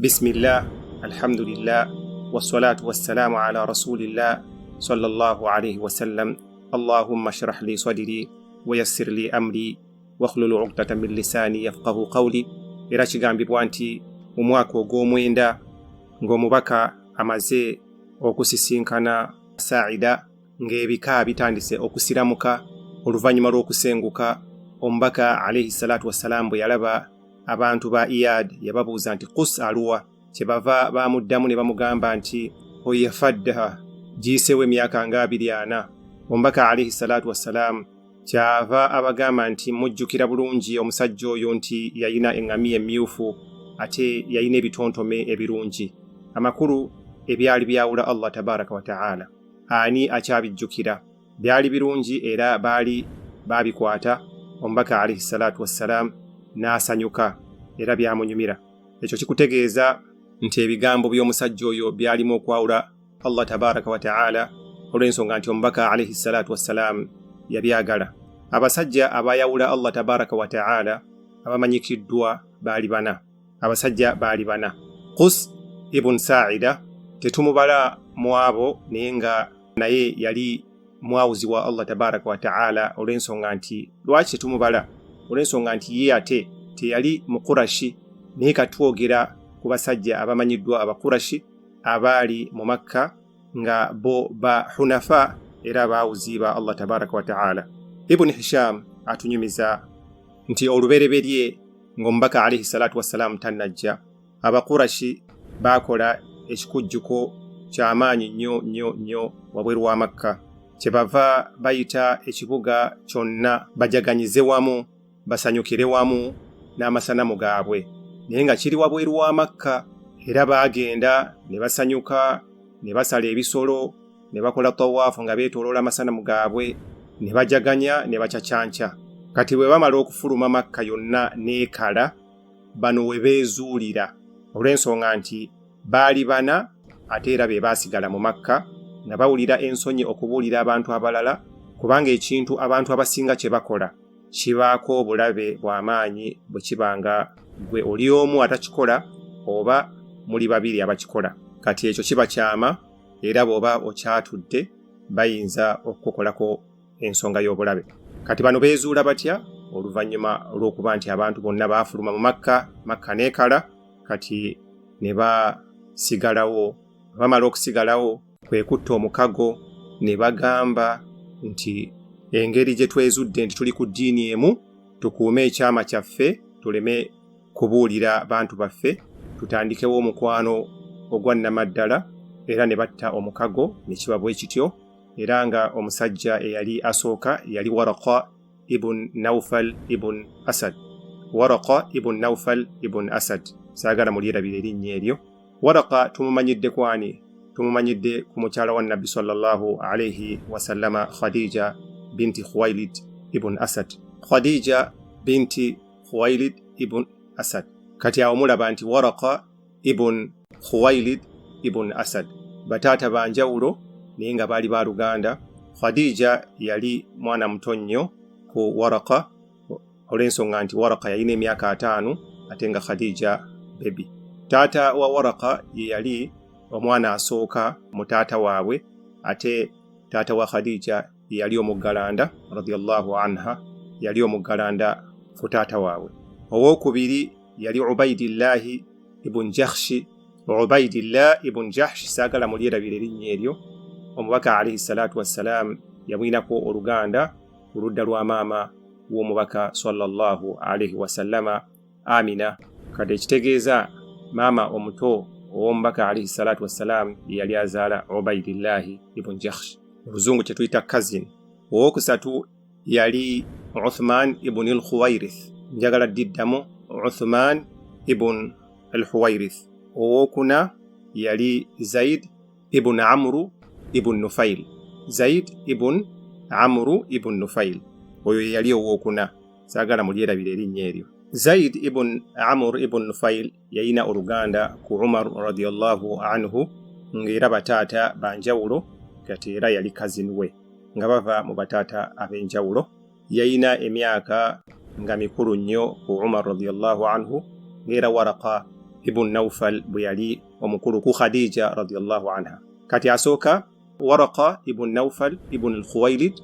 Bismillah, alhamdulillah, wassalatu wassalamu ala rasulillah sallallahu alaihi wasallam. Allahumma shrah li sadri wayassir li amri wahlul uqdatan min lisani yafqahu qawli. Era kigambibwa nti mu mwaka ogw'omwenda ng'omubaka amaze okusisinkana Saida, ng'ebika bitandise okusiramuka oluvannyuma lw'okusenguka, omubaka alaihi salatu wassalamu bwe yalaba abantu ba Iyad yababuuza nti Qus aluwa? Kyebava bamuddamu ne bamugamba nti oyo yafa dda, giyiseewo emyaka nga 24. Omubaka alaihi salatu wassalamu kyava abagamba nti mujjukira bulungi omusajja oyo nti yalina eŋŋamiya emmyufu ate yalina ebitontome ebirungi, amakulu ebyali byawula Allah tabaraka wa taala. Ani akyabijjukira? Byali birungi era baali babikwata. Omubaka alaihi salatu wassalam n'asanyuka era byamunyumira. Ekyo kikutegeeza nti ebigambo by'omusajja oyo byalimu okwawula Allah tabaraka wa taala, olw'ensonga nti omubaka alaihi salatu wassalam yabyagala. Abasajja abayawula Allah tabaraka wa taala abamanyikiddwa baali bana. Abasajja baali bana. Qus ibn Saida tetumubala mu abo, naye nga naye yali mwawuzi wa Allah tabaraka wa taala, olw'ensonga nti lwaki tetumubala? Olw'ensonga nti ye ate teyali Mukurashi, naye katwogera ku basajja abamanyiddwa Abakurashi abaali mu Makka nga bo ba hunafa era baawuzi ba Allah tabaraka wa taala. Ibuni Hisham atunyumiza nti olubereberye ng'omubaka alaihi salatu wassalamu tannajja, Abakurashi baakola ekikujjuko ky'amaanyi nnyo nnyo nnyo wabweru wa Makka. Kyebava bayita ekibuga kyonna bajaganyize wamu, basanyukire wamu n'amasanamu gaabwe, naye nga kiri wabweru wa Makka. Era baagenda ne basanyuka ne basala ebisolo ne bakola tawaafu nga beetooloola amasanamu gaabwe ne bajaganya ne bacacanca. Kati bwe bamala okufuluma Makka yonna n'ekala, bano we beezuulira, olw'ensonga nti baali bana ate era be baasigala mu Makka nga bawulira ensonyi okubuulira abantu abalala, kubanga ekintu abantu abasinga kye bakola kibaako obulabe bw'amaanyi bwe kiba nga gwe oli omu atakikola oba muli babiri abakikola. Kati ekyo kiba kyama, era bw'oba okyatudde bayinza okukukolako ensonga y'obulabe. Kati bano beezuula batya? Oluvannyuma olw'okuba nti abantu bonna baafuluma mu Makka, Makka n'ekala, kati ne basigalawo. Bamala okusigalawo kwe kutta omukago ne bagamba nti engeri gye twezudde nti tuli ku ddiini emu, tukuume ekyama kyaffe, tuleme kubuulira bantu baffe, tutandikewo omukwano ogwa nnamaddala. Era ne batta omukago ne kiba bwe kityo. Era nga omusajja eyali asooka yali Waraka ibn Naufal ibn Asad. Waraka ibn Naufal ibn Asad, saagala mulyerabira erinnya eryo. Waraka tumumanyidde kwani? Tumumanyidde ku mukyala wa Nabbi sallallahu alaihi wasallama, Khadija binti Khuwailid ibn Asad. Khadija binti Khuwailid ibn Asad. Kati awo mulaba nti Waraka ibn Khuwailid ibn Asad bataata banjawulo, naye nga baali baluganda. Khadija yali mwana muto nnyo ku Waraka, olw'ensonga nti Waraka yalina emyaka 50 ate nga Khadija baby. Taata wa Waraka ye yali omwana asooka mu taata waabwe, ate taata wa Khadija ye yali omuggalanda radiyallahu anha, yali omuggalanda ku taata waabwe. Owookubiri yali Ubaidillahi ibn Jahshi. Ubaidillah ibn Jahsh, saagala mulyerabira erinnya eryo. Omubaka alaihi salatu wassalam yamwinako oluganda ku ludda lwa maama w'omubaka sallallahu alaihi wasallama, Amina. Kati ekitegeeza maama omuto ow'omubaka alaihi salatu wassalam ye yali azaala Ubaidillahi ibn Jahsh, mu luzungu kye tuyita cousin. Owokusatu yali Uthman ibn al Khuwairith. Njagala ddiddamu, Uthman ibn al Huwairith. Owokuna yali Zaid ibn Amru ibn Nufail. Zaid ibn Amru ibn Nufail, oyo ye yali owokuna, saagala mulyerabira erinnya eryo. Zaid ibn Amr ibn Nufail yalina oluganda ku Umar radiyallahu anhu, ng'era bataata banjawulo, kati era yali cousin we nga bava mu bataata ab'enjawulo. Yalina emyaka nga mikulu nnyo ku Umar radiyallahu anhu, ng'era Waraka Ibun Naufal bwe yali omukulu ku Khadija radiallahu anha. Kati asooka Waraka ibun Naufal ibun Alkhuwailid,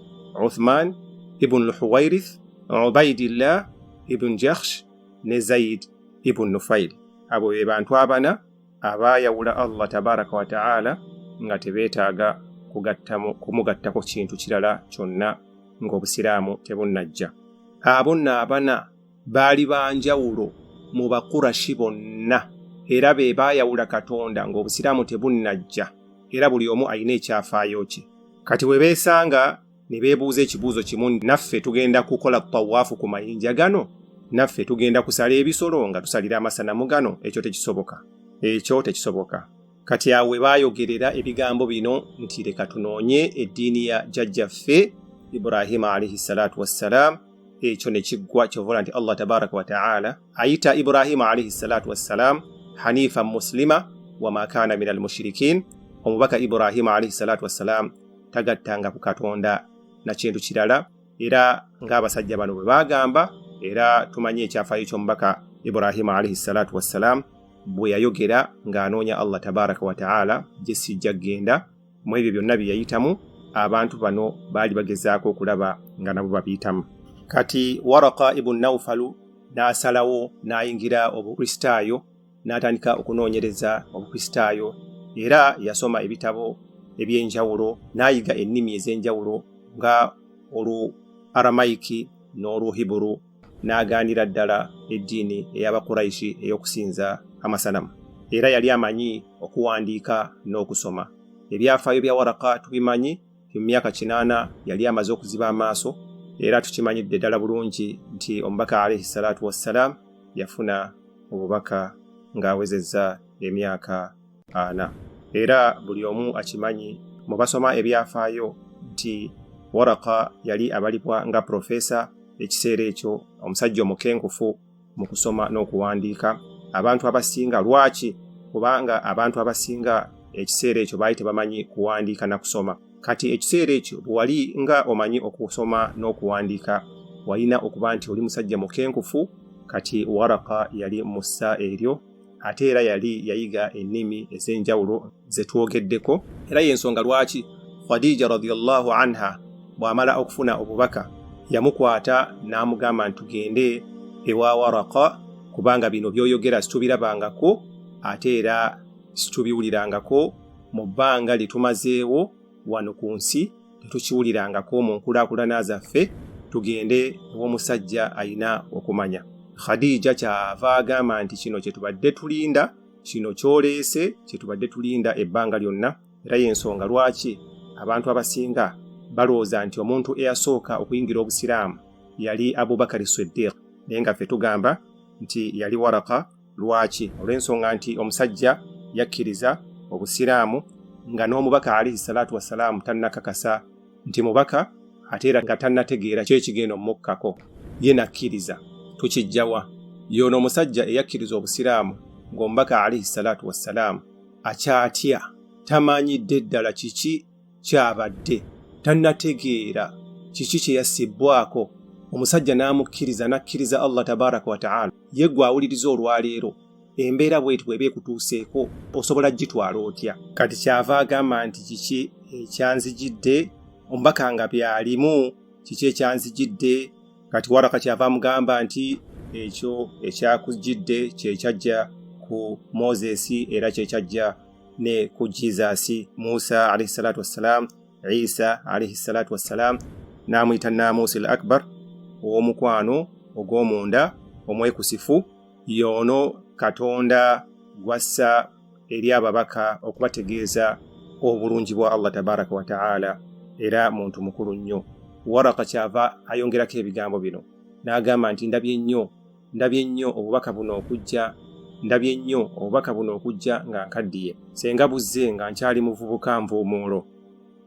Uthman ibun Lhuwairith, Ubaidillah ibun Jakhsh ne Zaid ibun Nufail. Abo be bantu abana abaayawula Allah tabaraka wa taala nga tebeetaaga kumugattako kintu kirala kyonna ng'obusiraamu tebunnajja. Abo nno abana baali banjawulo mu Bakurashi bonna, era be baayawula Katonda ng'obusiraamu tebunnajja, era buli omu alina ekyafaayo kye. Kati bwe beesanga ne beebuuza ekibuuzo kimu, naffe tugenda kukola tawaafu ku mayinja gano? Naffe tugenda kusala ebisolo nga tusalira amasanamu gano? Ekyo tekisoboka, ekyo tekisoboka. Kati awo we baayogerera ebigambo bino nti leka tunoonye eddiini ya jjajjaffe Ibrahima alaihi salatu wassalam. Ekyo ne kiggwa. Kyovola nti Allah tabaraka wa taala ayita Ibrahima alaihi salatu wassalam hanifa muslima wama kana min almushirikin. Omubaka Ibrahima alaihi salatu wassalam tagattanga ku Katonda na kintu kirala, era ng'abasajja bano bwe baagamba. Era tumanyi ekyafaayo ky'omubaka Ibrahima alaihi salatu wassalam bwe yayogera ng'anoonya Allah tabaraka wa taala, gye sijja kgenda mu ebyo byonna bye yayitamu. Abantu bano baali bagezaako okulaba nga nabo babiyitamu. Kati Waraka ibun Naufalu n'asalawo n'ayingira Obukristaayo, n'atandika okunoonyereza Obukristaayo, era yasoma ebitabo ebyenjawulo n'ayiga ennimi ez'enjawulo nga olu Aramayiki n'Oluhiburu, n'agaanira ddala eddiini ey'Abakuraishi ey'okusinza amasanamu. Era yali amanyi okuwandiika n'okusoma. Ebyafaayo bya Waraka tubimanyi nti mu myaka 8 yali amaze okuziba amaaso, era tukimanyidde ddala bulungi nti omubaka alaihi salatu wassalam yafuna obubaka ng'awezezza emyaka 40. Era buli omu akimanyi mu basoma ebyafaayo nti Waraka yali abalibwa nga profesa ekiseera ekyo, omusajja omukenkufu mu kusoma n'okuwandiika. Abantu abasinga, lwaki? Kubanga abantu abasinga ekiseera ekyo baali tebamanyi kuwandiika na kusoma. Kati ekiseera ekyo bwe wali nga omanyi okusoma n'okuwandiika, walina okuba nti oli musajja mukenkufu. Kati Waraka yali mu ssa eryo, ate era yali yayiga ennimi ez'enjawulo ze twogeddeko. Era y'ensonga lwaki Khadija radiyallahu anha bw'amala okufuna obubaka yamukwata n'amugamba nti tugende ewa Waraka, kubanga bino by'oyogera situbirabangako ate era situbiwulirangako mu bbanga lye tumazeewo wano ku nsi, tetukiwulirangako mu nkulaakulana zaffe, tugende ew'omusajja alina okumanya. Khadija kyava agamba nti kino kye tubadde tulinda, kino ky'oleese kye tubadde tulinda ebbanga lyonna. Era y'ensonga lwaki abantu abasinga balowooza nti omuntu eyasooka okuyingira Obusiraamu yali Abubakari Siddiq, naye nga ffe tugamba nti yali Waraka. Lwaki? Olw'ensonga nti omusajja yakkiriza Obusiraamu nga n'omubaka alaihi salatu wassalaamu tannakakasa nti mubaka, ate era nga tannategeera kyekigenda omukkako, ye nakkiriza. Tukijjawa? Y'ono omusajja eyakkiriza Obusiraamu ng'omubaka alaihi salatu wassalaamu akyatya, tamanyidde ddala kiki kyabadde, tannategeera kiki kye yassibbwako, omusajja n'amukkiriza, n'akkiriza Allah tabaraka wa taala. Ye gwe awuliriza olwaleero, embeera bweti bw'eba ekutuuseeko, osobola gitwala otya? Kati kyava agamba nti kiki ekyanzijidde omubaka nga byalimu, kiki ekyanzijidde? Kati Waraka kyava amugamba nti ekyo ekyakujjidde kyekyajja ku Moses, era kyekyajja ne ku Jesus, Musa alaihi salatu wassalam, Isa alaihi salatu wassalam, n'amuyita Namusi al Akbar, ow'omukwano ogw'omunda omwekusifu, y'ono Katonda gwassa eri ababaka okubategeeza obulungi bwa Allah tabaraka wa taala, era muntu mukulu nnyo. Waraka kyava ayongerako ebigambo bino n'agamba nti ndabye nnyo, ndabye nnyo obubaka buno okujja, ndabye nnyo obubaka buno okujja nga nkaddiye. Senga buzze nga nkyali muvubuka nvuumuulo,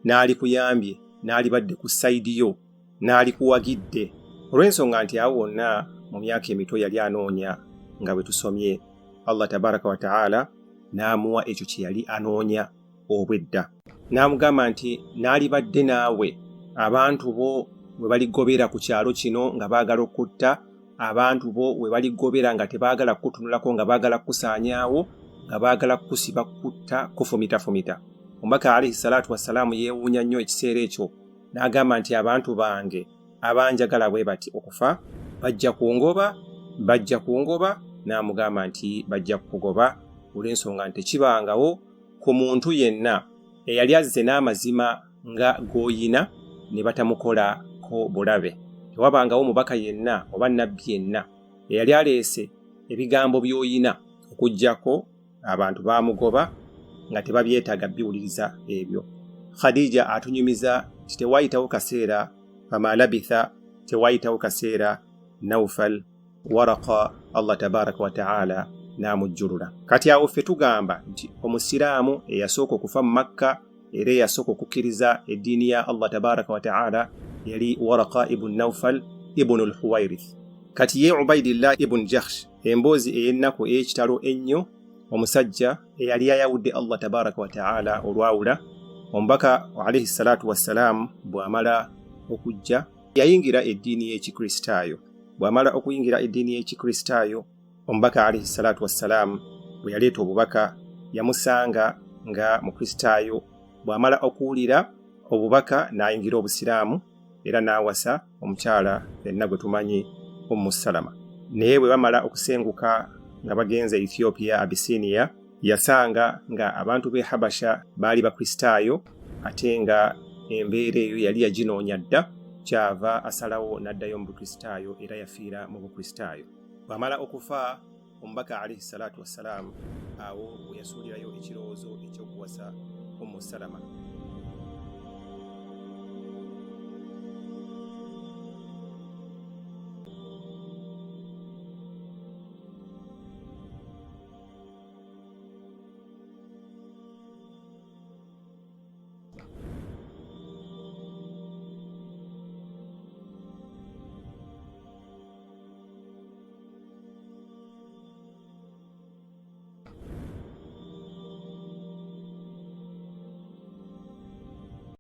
n'alikuyambye, n'alibadde ku sayidi yo, n'alikuwagidde. Olw'ensonga nti awo wonna mu myaka emito yali anoonya, nga bwe tusomye, Allah tabaraka wa taala n'amuwa ekyo kye yali anoonya obwedda. N'amugamba nti n'alibadde naawe abantu bo bwe baligobera ku kyalo kino nga baagala okutta, Abantu bo we baligobera nga tebaagala kukutunulako, nga baagala kukusaanyaawo, nga baagala kukusiba, kukutta, kufumitafumita. Omubaka alaihi salatu wassalaamu yeewuunya nnyo ekiseera ekyo n'agamba nti, abantu bange abanjagala bwe bati okufa bajja kungoba, bajja kungoba. N'amugamba nti bajja kukugoba olw'ensonga nti tekibangawo ku muntu yenna eyali azze n'amazima nga g'oyina ne batamukolako bulabe. Tewabangawo mubaka yenna oba nabbi yenna eyali aleese ebigambo by'oyina okuggyako abantu baamugoba nga tebabyetaaga biwuliriza ebyo. Khadija atunyumiza nti tewayitawo kaseera, fama labitha, tewayitawo kaseera Naufal Waraka Allah tabaraka wataala n'amujjulula. Kati awo ffe tugamba nti omusiraamu eyasooka okufa mu Makka era eyasooka okukkiriza eddiini ya Allah tabaraka wataala yali Waraka ibun Naufal ibunu Lhuwairith. Kati ye Ubaidillah ibun Jahsh, emboozi ey'ennaku ey'ekitalo ennyo, omusajja eyali ayawudde Allah tabaraka wataala olwawula, omubaka alaihi salatu wassalaamu bw'amala okujja yayingira eddiini y'Ekikristaayo. Bw'amala okuyingira eddiini y'Ekikristaayo, omubaka alaihi salatu wassalaamu bwe yaleeta obubaka yamusanga nga Mukristaayo. Bw'amala okuwulira obubaka n'ayingira Obusiraamu era n'awasa omukyala fenna gwe tumanyi, Ummu Salama. Naye bwe bamala okusenguka nga bagenze Ethiopia, Abisinia, yasanga nga abantu b'e Habasha baali Bakristaayo, ate nga embeera eyo yali yaginoonya dda, kyava asalawo n'addayo mu Bukristaayo era yafiira mu Bukristaayo. Bw'amala okufa omubaka alaihi salatu wassalaamu, awo we yasuulirayo ekirowoozo ekyokuwasa Ummu Salama.